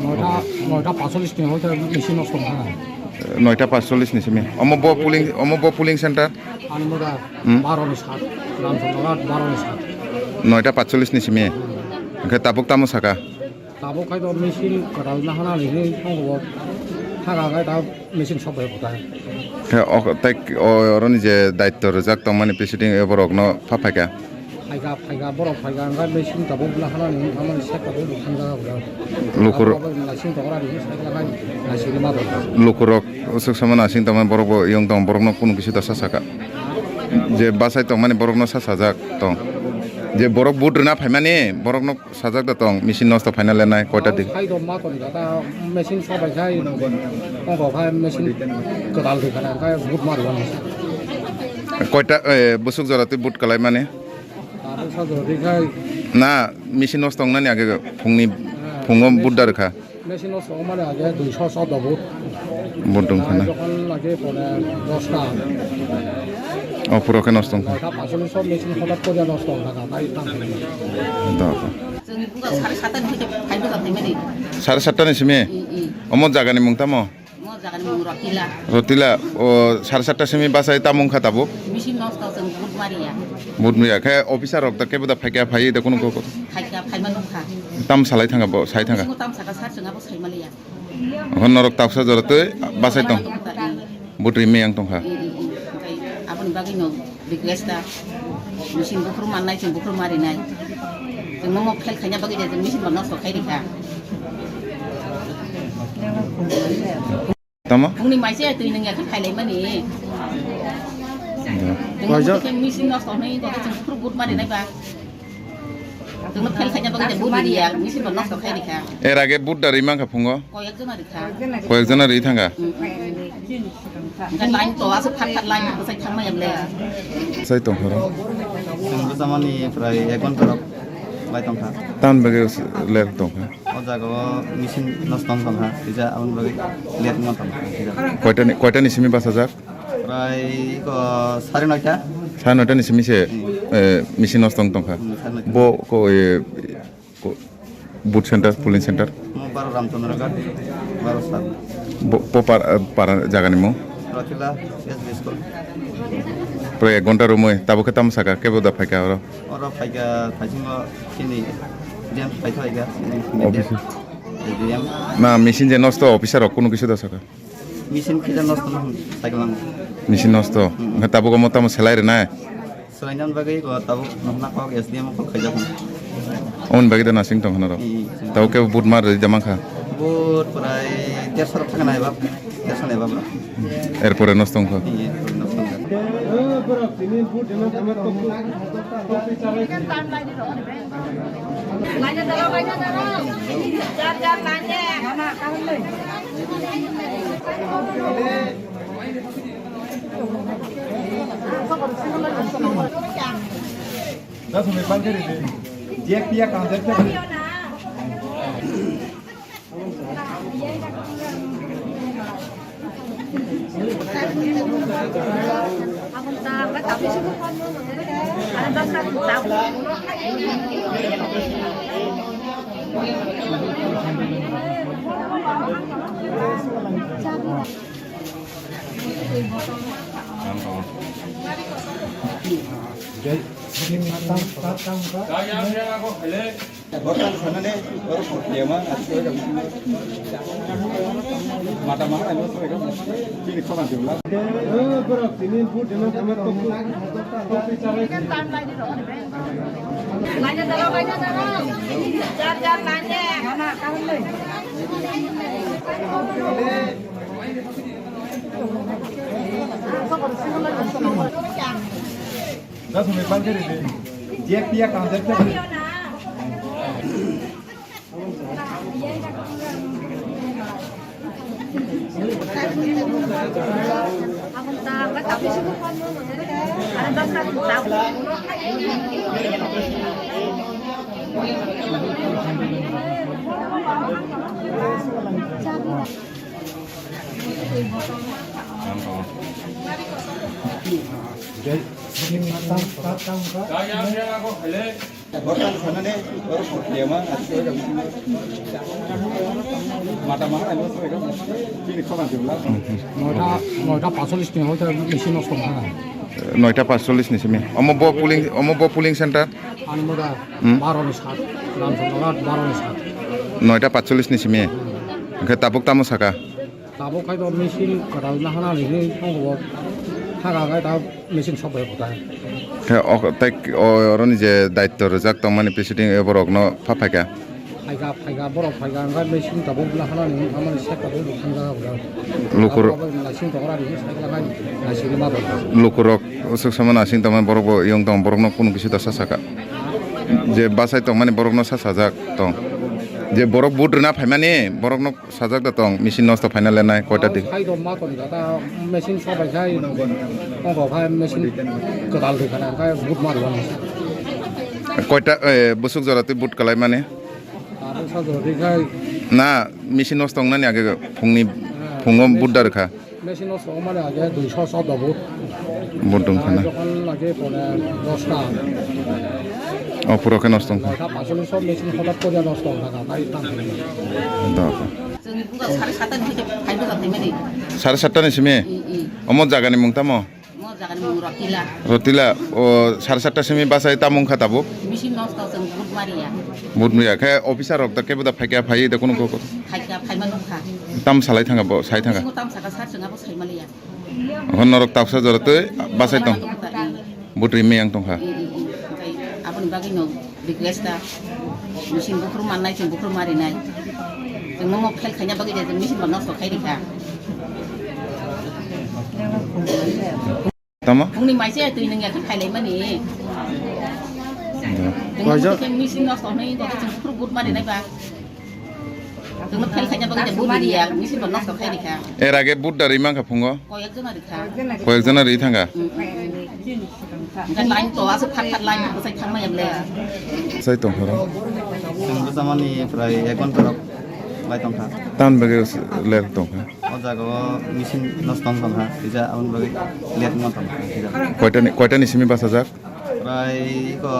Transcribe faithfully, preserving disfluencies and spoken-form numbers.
Noita, noita paanchchollish ni hoite machine nosto wngkha. Noita paanchchollish ni simi. Omo bo polling, omo bo polling center? Ani mura Hmm? baro ni sat, Ramchandra Ghat baro ni sat. Noita paanchchollish ni simi. Hwnkhe tabuk tamo saka? Tabuk khai do machine kwtal nahana ni hwnwi tongo bo. Thaka khai ta machine sok bai kwtal. Khe o, tei o, oroni je daitto rwjak tongmani presiding, e borokno pha phaikha? Phaikha, phaikha, borok phaikha, hwnkhai machine tabuk nahana ni hwnwi thamani sek tabuk bo thangjak. Lukur- Abo bai machine tokra ni hwnwi cycle khai machine ma rwkha. Lukurok usuk sama nasing tongmani borok bo eyang tong, borokno kunu kisi da sa saka. Je bachai tongmani borokno sa sajak tong. Je borok vote rwna phaimani borokno sajak da tong, machine nosto phaina lenai koita di. Sai do ma tong da ta machine sabai sai. Tongo khai machine kwtal di khana khai vote ma rwani. Koita, eh, busuk jora twi vote kalai mani? Tabuk sa jora di khai. Na, machine nosto wngnani age phungni, phungo vote da rwkha. Machine nosto wngmani age duiso choudo vote. Vote wngkha na? Jokhon lage pore dosta. O, puro khe nosto wngkha. Noita paanchchollish o machine hotat koriya nosto wngkha na, tai tang. Do. Chwng buga sare satta ni hoite phai buga phaimani. Sare satta ni simi? I, i. Omo jaga ni mung tamo? Mo jaga ni mung Rotila. Rotila, o, sare satta simi bachai tamo wngkha tabuk? Machine nosto chwng vote mariya. Vote mariya khe officer rok da kebo da phaikha, phaiwi da kunu koko? Phaikha, phaima nukha. Tam salai thanga bo, sai thanga. Bisingo tam saka sar chwng abo saimaliya. Hon norok taksa jora twi bachai tong. Butri meyang tongkha. I, i, i. Okai aboni bagwi no request ta. Machine buphuru mannai, chwng buphuru marinai. Chwng momo fail khaina bagwi de, chwng machine bo nosto khai rikha. Tamo? Phungni maise twi nung ya khe phailaimani. Chwng momo khe machine nosto hwnwi, chwng buphuru but marinai ba. Chwngno fail khaina bagwi de but riya, machine bo nosto khai rikha. Er age but da ri mankha phungo? Koyek jona rikha. Koyek jona ri thangkha? Mm, mm, mm. Hwnkhe line to aswk phat phat line bwsai thangmaya ble. Sai tongkha ro? Chwng bwchamani prai ek ghonta rok lai tongkha. Tamni bagwi ler tongkha? O jaga o machine nosto wng tongkha, kisa aboni bagwi ler wng tongkha. Koitani, koitani simi bachajak? Prai iko sare noita. Sare noita ni simi se, Hmm. eh, machine nosto wng tongkha. Hmm, sare noita. Bo ko, eh, ko, booth center, polling center. Mo baro Ramchandra Ghat, baro sat. Bo, bo par, eh, para jaga ni mo? Rotila S B school. Prai ek ghonta romwi, tabo khe tamo saka, kebo da phaikha oro? Oro phaikha, phaisingo chini D M phaikha, phaikha, chini Office. D M. Na, machine je nosto, officer rok kunu kisa da saka? Machine kisa nosto no hwn, cycle ang. Machine nosto. Hmm. Hwnkhe tabuk omo tamo selai rwnai? Selainani bagwi ko tabuk nohna kok S D M call khaijak. Omoni bagwi da nasing tong hwnaro. Hmm. Tabuk khe but mar rwdi da mankha? But prai derso rok thangna eba, derso na eba bro. Erpore nosto wngkha. Hmm, erpore nosto wngkha. Noita, noita pasolis ni hoite machine nosto wngkha. Noita pasolis ni simi. Omo bo polling, omo bo polling center? Ani moda Hmm? baro ni sat, Ramchandra baro ni sat. Noita pasolis ni simi. Hwnkhe tabuk tamo saka? Tabuk khai do machine kwtal na hana ni hwnwi tongo bo. Thaga khai ta machine sok bai bo ta. Khe o, tei o, oroni je daityo rwjak tongmani presiding e borokno pha phaikha. Phaikha, phaikha, borok phaikha, hwnkhai machine tabuk na hana ni hwnwi thamani sek tabuk bo thangjaga bo. Lukur- Abo bai machine tongra ni hwnwi sai kha khai machine ma bo. Lukurok usuk sama nasing tongmani borok bo yong tong, borokno kunu kisi da sa saka. Je bachai tongmani borokno sa sajak tong. Je borok vote rwna phaimani borokno sajak da tong, machine nosto phaina lenai koita di. Sai do ma tong jata machine sabai khai, ongko khai machine kwtal di khana khai vote ma rwani. Koita, eh, busuk jora twi vote kalai mani? Tabuk sa jora di khai. Na, machine nosto wngnani age phungni, phungo vote da rwkha. Machine nosto wngmani age duiso choudo vote. Vote dong khana. Jokhon lage pore dosta. O, puro khe nosto wngkha. Noita pasolis o machine hodak koriya nosto wngkha, tai tang. Da. Chwng buga sare satta ni hoite phai buga phaimani. Sare satta ni simi? I, i. Omo jaga ni mung tamo? Mo jaga ni mung Rotila. Rotila, o, sare satta simi bachai tamo wngkha tabuk? Machine nosto chwng vote mariya. Vote mariya. Khe officer rok da kebo da phaikha, phai da kunu koko? Phaikha, phaima nukha. Tam salai thanga bo, sai thanga? Bisingo tam saka sar chwng abo sai maliya. Hon norok tapsa jora twi bachai tong. Butri meyang tongkha. Aboni bagwi no request ta. Machine buphuru mannai, chwng buphuru marinai. Chwng no mo fail khaina bagwi de, chwng machine bo nosto khai rikha. Tamo? Phungni maise twi nung yakhe khailai mani. Chwng no mo khe machine nosto hwnwi, chwng buphuru but marinai ba. Chwngno fail khaina bagwi de budi riya, machine bo nosto khai rikha. Er age but da ri mankha phungo? Koyek jona rikha. Koyek jona ri thangkha? Mm, mm. Hwnkhe line to aswk thak thak line bwsai thangmaya ble. Sai tongkha ro. Chwng bwchamani prai ek ghonta rok lai tongkha. Tamni bagwi ler tongkha? O jaga o machine nosto wng tongkha, kisa aboni bagwi ler wng tongkha. Koitani, koitani simi bachajak? Prai ko